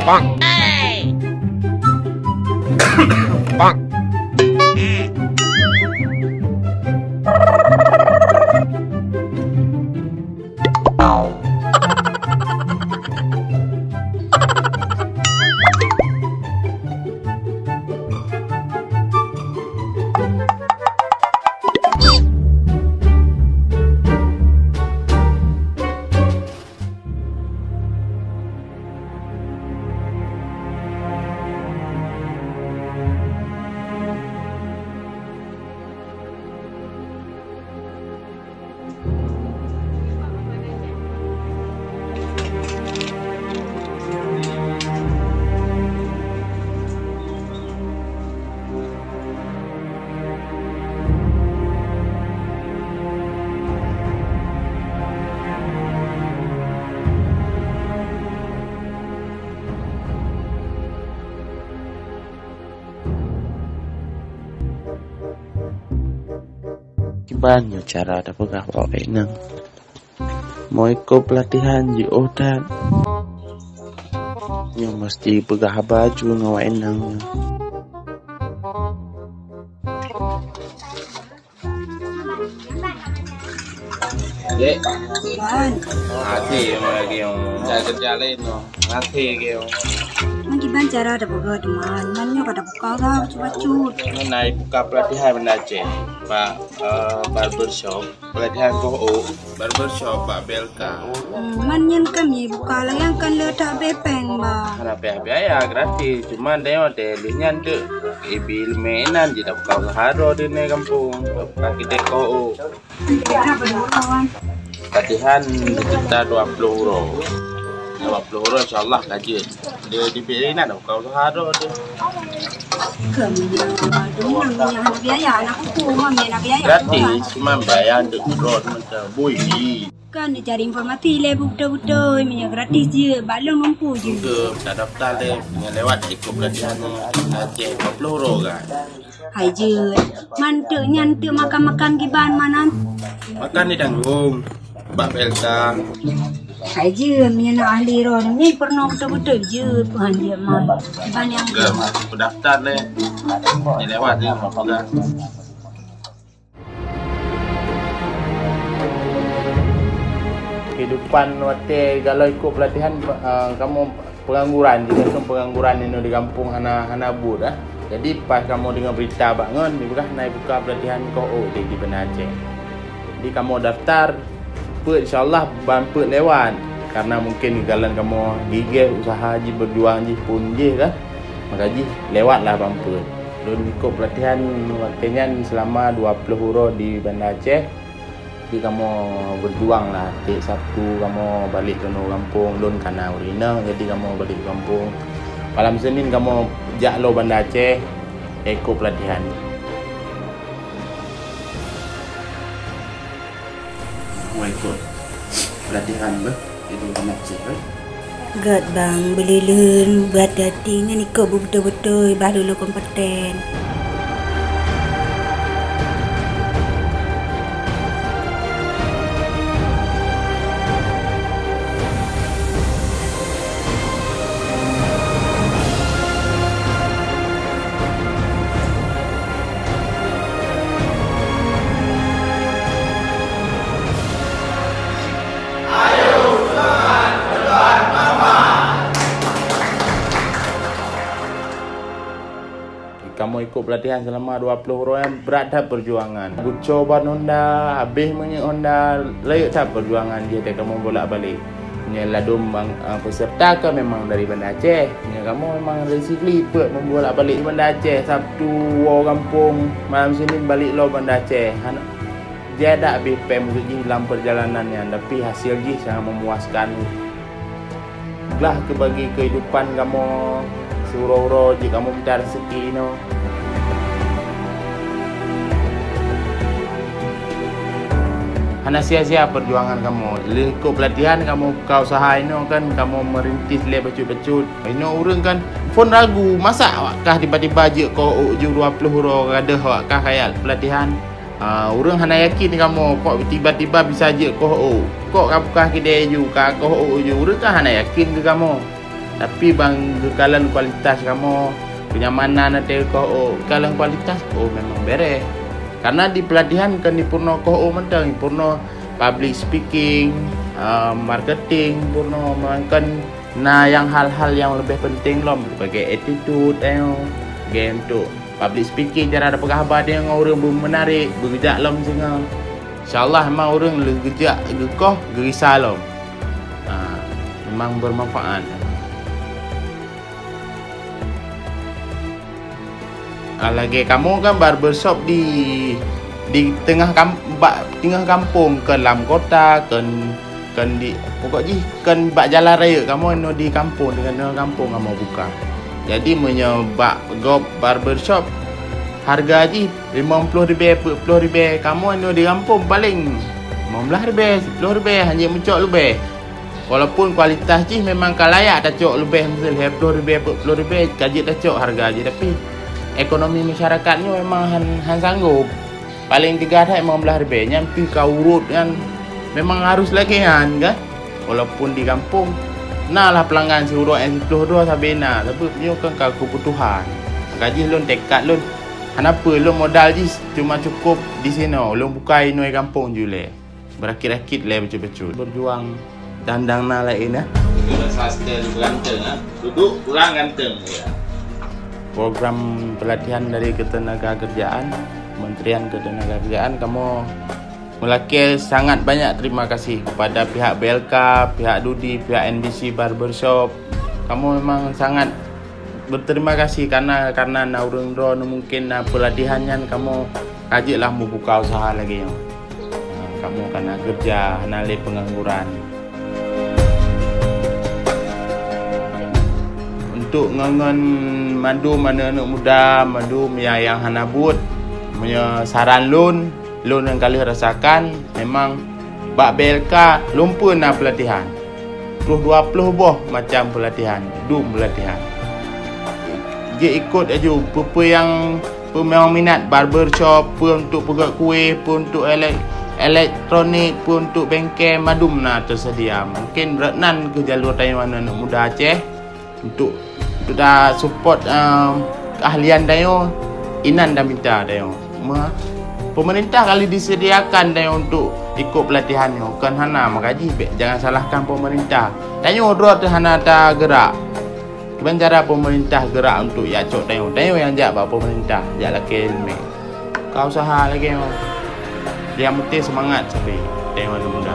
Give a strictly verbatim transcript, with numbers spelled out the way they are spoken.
Bang. Bang. Kiban nyoe cara tapeugah bak awak inong. Meu iko peulatihan jiôh that. Nyoe meusti peugah haba aju ngon awak inong nyoe. Dek. Wan. Até lagi yang kerja lain tu. Até ke. Man kiban cara tapeugah teuma. Man nyoe ka tabuka ka bacut-bacut. Nyoe na buka pelatihan banda Aceh. Bak, eh, barbershop. Pelatihan koh ôk, barbershop bak B L K. Hmm, man nyan kan jibuka layang kan le that beh péng ba. Hana payah biaya, gratis. Cuma tengok deh, lheueh nyan dek ibi leumeh inan jih tabuka usaha droe di gampông. Buka kedai koh ôk. Pelatihan sekitar dua puluh uroe. Dua puluh uroe insya Allah ka jeuet. Dia diberi nak buka usaha tu dia. Ke minyak, minyak, minyak biaya, anak aku mah minyak biaya. Gratis, cuma biaya untuk keluar macam bui ni. Kan dia cari informasi le betul-betul minyak gratis je, balong mampu je. Ke tak daftar le, yang lewat ikut pelatihan Aceh dua puluh uroe kan. Hai jeuet, man teuk nyan teuk makan-makan kiban manan. Makan di tanggung, bak Belta. Hai jeuet, meunyoe na ahli roh ni peurunoe beutôi-beutôi jeuet, peuhan jeuet man. Kiban nyang ke, aku daftar leh. Ni lewat ni, aku peugah. Kehidupan watèe galoe ikot pelatihan, eh, kamoe pengangguran, jadi langsung pengangguran inoe di gampông hana, hana buet, ah. Jadi pas kamoe deungoe berita bak ngon, dipeugah na buka pelatihan koh ôk di, di Banda Aceh. Jadi kamoe daftar, peuet insya Allah ban peuet lewat. Karena mungkin geugalan kamoe gigeh usaha jih, berjuang jih pun jih kan. Maka jih lewatlah ban peuet. Lôn ikot pelatihan watèe nyan selama dua puluh uroe di Banda Aceh. Jadi kamoe berjuang lah, tiep Sabtu kamoe balek keunoe gampông, lôn kana ureueng inong, jadi kamoe balek gampông. Malam Senin kamoe jak lom Banda Aceh, ikot pelatihan. Kamoe ikot pelatihan beh, di Banda Aceh beh. Gèt bang, beulileuen, beuhati-hati ngon ikot beubeutôi-beutôi, bah lôn lôn kompeten. Kamoe ikot pelatihan selama dua puluh uroe, brat that perjuangan. Buco ban honda, habéh minyeuk honda, rayeuk that perjuangan jih teuh kamoe bolak-balik. Nyan ladôm bang, ah, peserta kan memang dari Banda Aceh. Nyan kamoe memang dari Sigli peuet membolak-balik Banda Aceh, Sabtu woe gampông, malam Senin balek lom Banda Aceh. Hana, jai that habéh péng jih lam perjalanan nyan, tapi hasil jih sangat memuaskan. Glah keu bagi kehidupan kamoe, siuroe-uroe jih kamoe mita rezeki inoe. Hana sia-sia perjuangan kamoe. Lheueh ikot pelatihan kamoe buka usaha inoe kan, kamoe merintis lé bacut-bacut. Inoe ureueng kan phon ragu, masa awak kah tiba-tiba jeuet koh ôk ju dua puluh uroe gadôh awak kah kayat pelatihan. Ah, ureueng hana yakin kamoe, kok tiba-tiba bisa jeuet koh ôk. Kok ka buka kidée ju, ka koh ôk ju, ureueng kan hana yakin keu kamoe. Tapi ban geukalon kualitas kamoe, kenyamanan ateueh koh ôk, kalon kualitas, oh, memang bereh. Karena di pelatihan kan dipurno koh ôk mantong, dipurno public speaking, ah, marketing, purno, melainkan na nyang hal-hal nyang leubeh penting lom, sebagai attitude, eh, game tu. Public speaking, cara peugah haba deungon ureuëng beumeunarek, beugeujak lom singoh. Insya Allah memang ureuëng lheueh geujak geukoh geurisa lom. Ha, memang bermanfaat. Ah, lagée kamoe kan barbershop di, di teungoh kam-, bak teungoh gampông, kon lam kota, kon, kon di, pokok jih kon bak jalan raya, kamoe inoe di gampông, di teungoh gampông kamoe buka. Jadi meunyoe bak gob barbershop, harga jih limong ploh ribée, peuet ploh ribée, kamoe inoe di gampông paleng limong blaih ribée, siploh ribée, hana meucok leubeh. Walaupun kualitas jih memang ka layak tacok leubeh, misal lhée ploh ribée, peuet ploh ribée, ka jeuet tacok harga jih, tapi ekonomi masyarakat nyoe memang han, han sanggob. Paleng teuga that limong blaih ribée, nyan pih ka urot nyan memang harus lagée nyan kan. Walaupun di gampông, na lah peulanggan siuroe nyang siploh droe sabe na, sabab nyoe kan ka keubutuhan. Ka jih lôn tekad lôn hana peue, lôn modal jih cuma cukôp di sinoe, lôn buka inoe gampông ju lé. Beurakit-rakit lé bacut-bacut. Berjuang dan dang na laén, ya. Rasa style ganteng, ha. Duduk kurang ganteng, ya. Program pelatihan dari Ketenagakerjaan, Kementerian Ketenagakerjaan, kamoe meulakée sangat banyak terima kasih kepada pihak B L K, pihak Dudi, pihak N B C Barbershop. Kamoe memang sangat berterima kasih karena, karena na ureuëng droeneuh mungkin na pelatihan nyan kamoe ka jeuet lah mubuka usaha lagée nyoe. Ha, kamoe ka na keureuja, hana lé peungangguran. Untuk ngon, ngon mandum aneuëk-aneuëk muda, mandum nyang, nyang hana buet, meunyoe saran lôn, lôn nyang ka lheueh rasakan, memang bak B L K lôn peue na pelatihan. Ploh dua ploh boh macam pelatihan, dum pelatihan. Jeuet ikot laju, peue-peue nyang, peue nyang minat, barbershop, peue untuk peugét kueh, peue untuk elek-, elektronik, peue untuk bengke, mandum na teusedia. Mungkin rot nan keuh jalur tanyoe aneuëk muda Aceh. Untuk, untuk ta support, ehm, keahlian tanyoe, inan tamita tanyoe. Me-, pemerintah kali disediakan tanyoe untuk ikot pelatihan nyoe, kon hana, maka jih bék, jangan salahkan pemerintah. Tanyoe droe teuh hana tagerak. Kiban cara pemerintah gerak untuk jak cok tanyoe? Tanyoe nyang jak bak pemerintah, jak lakée ileumé. Ka usaha lagée nyoe. Nyang penting seumangat sabe, tanyoe aneuëk muda.